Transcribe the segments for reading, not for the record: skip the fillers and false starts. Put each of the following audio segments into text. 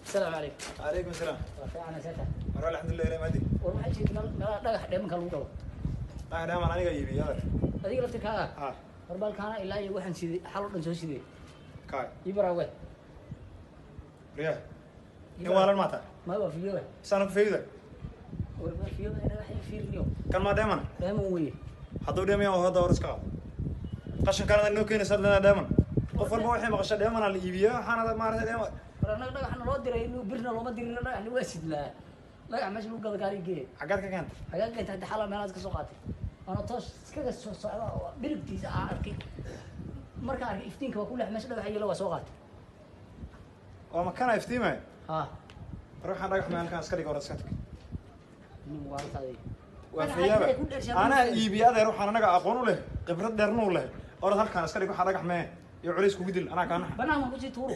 Asalaamu calaykum. Calaykum asalaam. Waa fiican seeta? War, alxamdulilah, ilaah maadi. War, waxay sheegtay meelaha dhagax dheemanka lagu galo. Dhagax dheeman aniga iibiyo, adeer. Adiga laftirkaaga? Ha. War, baalkaana ilaa iyo waxaan siday xal oo dhan soo sidee. Kaay. Ii baraawe. Riyaa nin waalan maata. Ma waa fiyoba? Saana ku feegida. War, waa fiyoba, dhagax ii fiirniyo. Kan maa dheeman? Dheeman weye. Hadduu dheeman yahay, hadda hor iska qaad qashinkaana noo keenaysa leena dheeman. Qof walba waxay maqasha dheemanaa la iibiyaa, waxaana maaragtay dheeman. War, annaga dhagaxna loo diray inuu birna looma dirin, dhagaxna waa sidlaa. Dhagax meesha lagu gado gaari gee. Xaggaad ka keentay? Xagaa keentay? Hadda xala meelahaas ka soo qaatay, waana toos iskaga soo socda oo birigtiisa aa arkay. Markaan arkay iftiinka waa ku leex meesha dhagaxa yelo, waa soo qaatay. Oo makana iftiimaya? Ha. War, waxaan dhagax meel halkaan iska dhig, hor iska tag. Nin waartaadi. Waa fayaaba, anaa iibiya, adeer. Waxaan anaga aqoon u leh, khibrad dheerna u leh. Orad, halkaan iska dhig. Waxaa dhagax mee iyo culays kugu dil, anaa kaa naxa. Banaan waan kusii tuuro.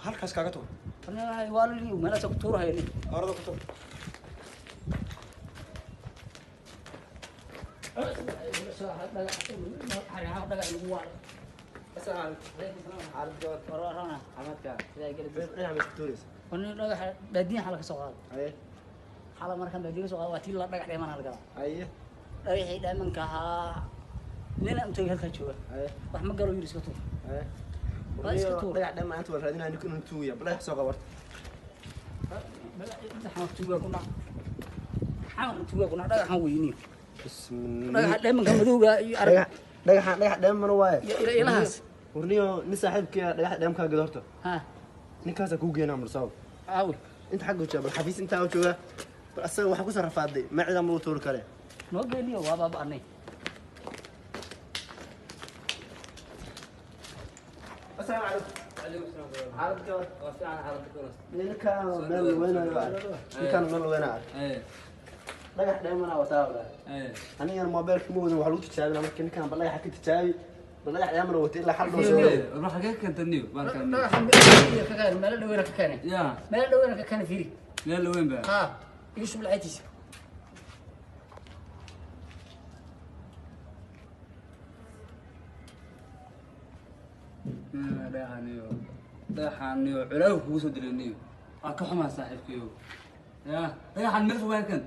Halkaas kaaga tuur. Waa meelahaas ku tuurahaya nin. Orada ku tuur. Dhagax lagu waaro. Dhagaxa baadiyan xala ka soo qaado. Xala markaan baadiya ka soo qaado, waa tii la dhagax dheeman la gadaa. Dhagaxii dheemanka ahaa nina intooy halkaa jooga wax ma galo, yiri iska tuur. Waa iska tuur. Dhagax dheeman inta waa raadinaya ninka inuu tuugaya, bal dhagax soo qabo horta. Dhagaxan tuugaa ku dhac, xamar tuugaa ku dhac, dhagaxan weyniyo. Bismillah. Dhagaxa dheemanka madowga iyo arag. Dhagax, dhagaxan dhagax dheeman waaye. Iyo ilahaas. Warniyo, nin saaxiibkii dhagax dheemankaa gado horta. Ha. Ninkaasaa kuu geenaa mursaw. Caawi. Inta xagga jooga, bal xafiis intaa jooga, bal asaga waxaa kusoo rafaaday ma ciidan ma tuuri kare. Noo geeniyo, waa baaba'anay. Asalaamu calaykum. عليكم السلام. Xaaladka? Waa fiican, xaaladda kuras. Ninkaan meel weynayo, ninkaan meel weynaayo. Dhagax dheemanaa wataa walahi. Anigana moobeelka ma wadan, waxaa lagu tijaabinaa marka ninkaan, bal dhagaxa ka tijaabi, bal dhagax dheemana watay ilaa xal dhoo soo. War, xagee ka keentay niyo baalkan? Dhagaxan ka keenay meelo dhaweyna ka keenay. Ya. Meelo dhaweyna ka keenay, fiiri. Meel weyn ba. Ha, igu shub lacagtiisa. Dhagaxan niyo, dhagaxan niyo culaaw kugu soo dilay niyo, waa ka xumaa saaxiibkayo. Ya, dhagaxan meel fog waa keent.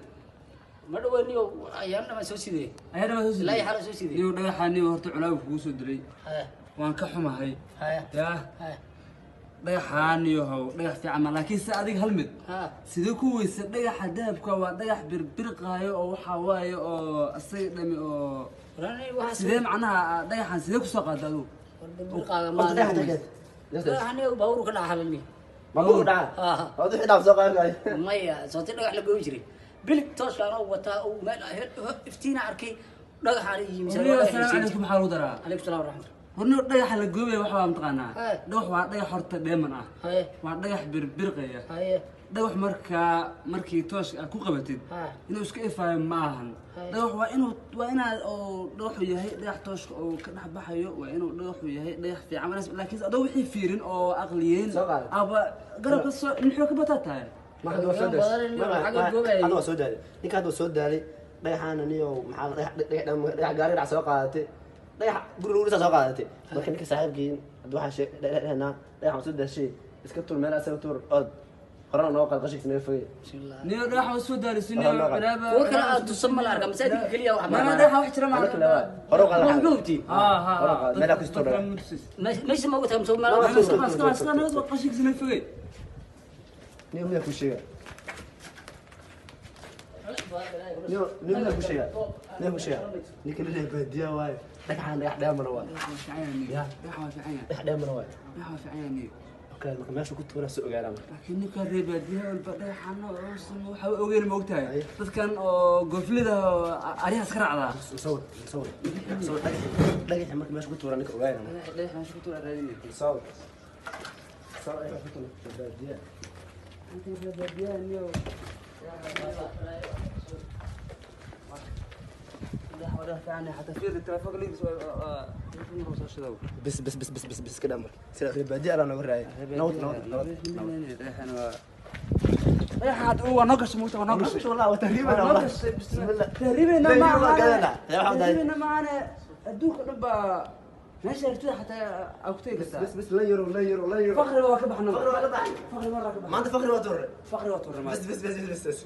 Ma dhaweyniyo, ayaan dhamaan soo sidee. Ayaa dhamaa soo sidey. Ilaa iyo xala soo sidey. Niyo, dhagaxan niyo horta culaaw kugu soo dilay. Haya. Waan ka xumahay. Haya. Ya. Haya. Dhagaxan niyo how dhagax fiican ma, laakiin se adiga hal mid ha sidee ku weysa dhagaxa dahabka? Waa dhagax birbirqaayo oo waxaa waaye oo asaga dhami oo warani waxaa sidee macnaha dhagaxan sidee kusoo qaada adigu? Birbirqaaga. Horta dhagax Ma keent. dhagaxan baabuur ka dhaca halani. Ma buu dhaca? Ah. Waad wixii dhaaf soo qaadan kaayo. Maya, sooti dhagax la gooyi jiray bilig tooshka anoo wataa uu meel iftiina arkay dhagaxaan iyo Warniyo, asalaamu calaykum, maxaa lagu daraa? Calaykum salaam waraxmatullah. Warniyo, dhagaxa la goobaya waxa waa mataqaanaa? Haye. Dhagax waa dhagax horta dheeman ah. Haye. Waa dhagax birbirqaya. Haye. Dhagax markaa markii tooshka aad ku qabatid Ha. inuu iska ifaayo ma ahan. Haye. Dhagax waa inuu, waa inaad oo dhagaxu yahay dhagax tooshka oo ka dhex baxayo, waa inuu dhagaxu yahay dhagax fiican wanaagsan, laakiin adoo wixii fiirin oo aqliyeyn Soo qaad. aba garabka soo muxuu ka bataa tahay. Ma hadda waa soo Badan daalay. iyo xagga goobaya. Hadda waa soo daalay. Ninka hadda waa soo daalay. Dhagaxaana niyo maxaa la dhagax dhagax dhagax gaari dhac soo qaadatay. Dhagax guri lagu dhisaa soo qaadatay. Marka ninka saaxiibkii hadda waxaa sheeg dhagaxna dhagax waa soo daashay. Iska tuur meel, asaga tuur od. Horena noo qaad qashinkiisa naga fogey. Bismillah. Niyo, dhagaxa waa soo daalisay niyo. Hore loo qaad. Bilaaba. Kuwa kale aad tusan ma la arka, masaajidka keliya wax. Ma dhagaxa wax jira ma? Anaka le waa. Hore u qaad. Ma goobti? Ha ha. Hore u qaad. Meel ku tuur dhagax. Meesha ma ugu tahay soo meel? Qashinkiisa naga fogey. Niyo, miyaa ku sheega? Niyo, niyo, miyaa ku sheega? Niyo, ku sheega. Ninka la leeyahay baadiyaa waaye. Dhagaxaan dhagax dheemana waaye. Dhagaxa waa fiican yahay. Dhagax dheemana waaye. Dhagaxa waa fiican yahay niyo. Okay, marka meesha ku tuuraa soo ogaanaa marka. Laakiin ninka reer baadiyaha walba dhagaxana uusan waxa u ogeyn, ma ogtahay? Aye. Dadkan oo gooflida oo arihaas ka raacdaa. Sawir, sawir, sawir dhagax, dhagax marka meesha ku tuuraa ninka ogaanaa marka. Dhagax meesha ku tuura raadinaya. Sawir. Sawir dhagax ku tuuraa baadiyaa. Ninka reer baadiyaha niyo, dhagax waa dhagax fiican yahay. Xataa fiiri telefoonka linkiis waa soo shidow. بس بس بس بس بس بس كده marka. Sida reer baadiyaa la nooga raayay. Nabad, nabad, nabad. Dhagaxan waa dhagaxa hadda waa noo gashay, moogta waa noo gashay. والله وتهريبا والله. بسم الله. Tahriibeyna Tahriib ma waa ahane. gadana. Yaa waxaa dahay. Tahriibeyna ma ahane, adduunka dhan baa. Meesha aragtida xataa aa ku tegi Bas kartaa. bas bas, lan yaro, lan yaro, lan yaro. Fakri waa ka baxnaba. Fakri waa ka baxnay. Fakri waa ka baxnay. Maanta fakri waa tuuray. Fakri waa tuuray. Bas bas bas bas bas.